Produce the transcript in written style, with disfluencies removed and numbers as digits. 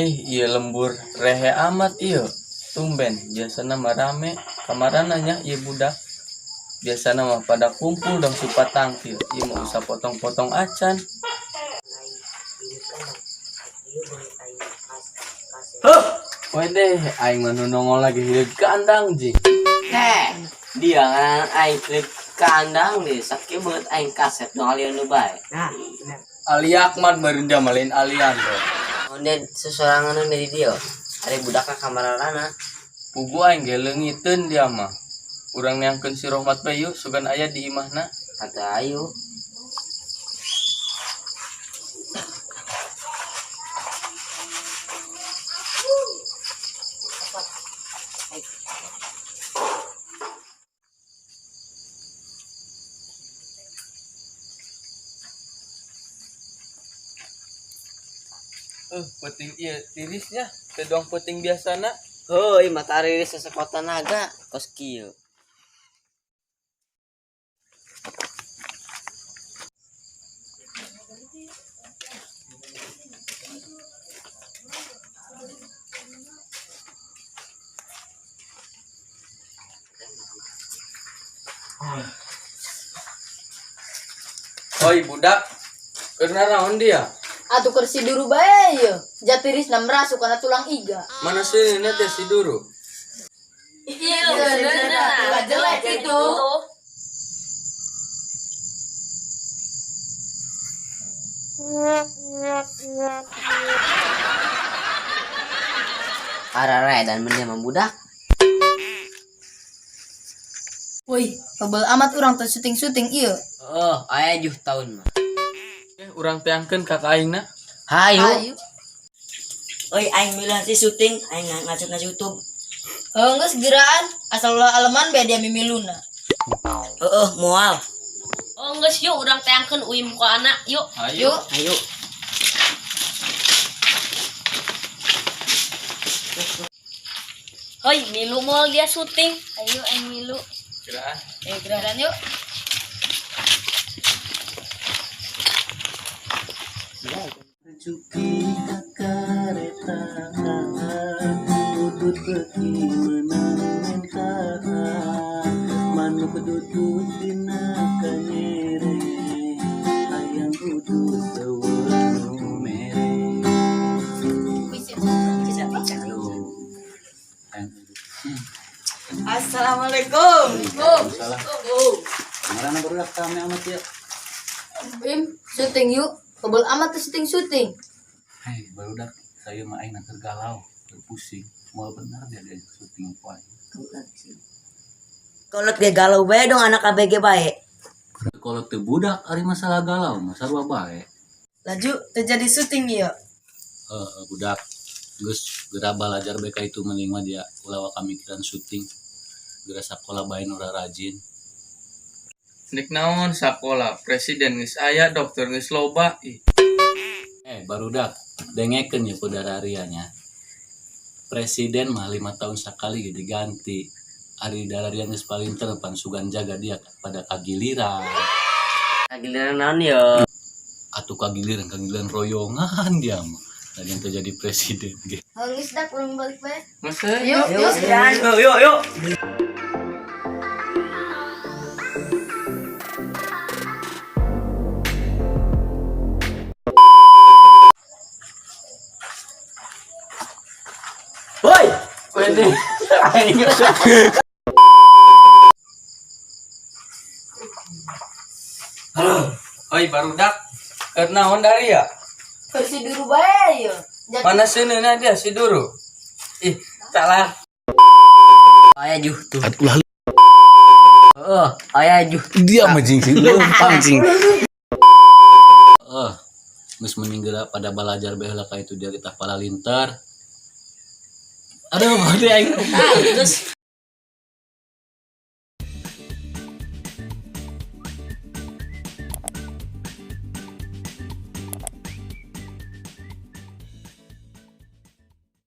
Iya lembur rehe amat iya. Tumben biasana mah rame. Kamarana nya ieu budak. Biasana mah pada kumpul dong supatang kieu. Ieu mah usah potong-potong acan. Huh, wede aing mah nu nongol lagi hideut kandang jing. Heh, dia ngaran aing klik kandang deh, sakit banget aing kaset dong alian nu bae. Nah, bener. Ali Akman meureun dia mah lain alian bro. Onde sesorangan nu di dia. Ari budak ka kamarana. Pugu aing ge leungiteun dia mah. Urang neangkeun si Rohmat bae yuk, sugan aya di imahna. Kata ayo. Peuting ieu tirisnya, teu doang peuting biasana. Heuy, matahari sesekuat tenaga kos kieu. Oi budak, keur naraon dia? Atuh keur si duru bae ye. Jatirisna merasuk kana tulang iga. Mana seuneuna teh si duru? Iya, bener. Jelek itu. Arare dan mending mah budak. Woi, kebel amat urang teh syuting-syuting ieu. Oh, aya juh tahun mah. Urang teangkeun ka aingna. Hayu. Ayo. Oi, aing milah si syuting, aing ngacuk na YouTube. Heuh geus geraan, asal ulah aleman bae dia mimiluna. Heeh, moal. Oh geus yuk urang teangkeun uim muka anak yuk. Ayo. Yuk. Ayo. Hoi, milu moal dia syuting. Ayo aing milu. Geraan. Eh, geraan yuk. Cuki kareta udut beki menang mentahan manuk dudut dina kanyere hayang udut teu nu mere. Assalamualaikum. Salah. Ngaranna barudak kami amat ya. Im, syuting yuk. Kebel amat teh syuting-syuting. Hei, barudak saya mah aing keur galau, keur pusing. Moal bener dia diajak syuting ku aing. Kolot ge galau bae dong anak ABG bae. Kalau teu budak ari masalah galau mah sarua bae. Laju terjadi syuting ya. Heeh, budak geus geura balajar bae ka itu mending mah dia ulah waka mikiran syuting. Geura sakola bae nu rajin. Nek naon sakola, presiden geus aya, dokter geus loba. Ih, Barudak dengekeun ye nya. Presiden mah 5 tahun sakali ge diganti. Ari dararia geus palinter pan sugan jaga dia pada kagiliran. Kagiliran naon yo? Atuh kagiliran kagiliran royongan dia mah. Dan yang terjadi presiden ge. Heuh geus dak urang balik bae. Geus teh. Yuk, yuk. Yuk, yuk. Woi, wede. Aing. Oi barudak, keur naon dari ya? Keur si duru bae ye. Mana seuneuna dia si duru? Ih, salah. Aya juh tuh. Heeh, aya juh. Dia mah jing sing leumpang jing. Eh, geus mending geura pada balajar bae heula ka itu dia kita palalintar. Aduh, bade aing. Ah, geus.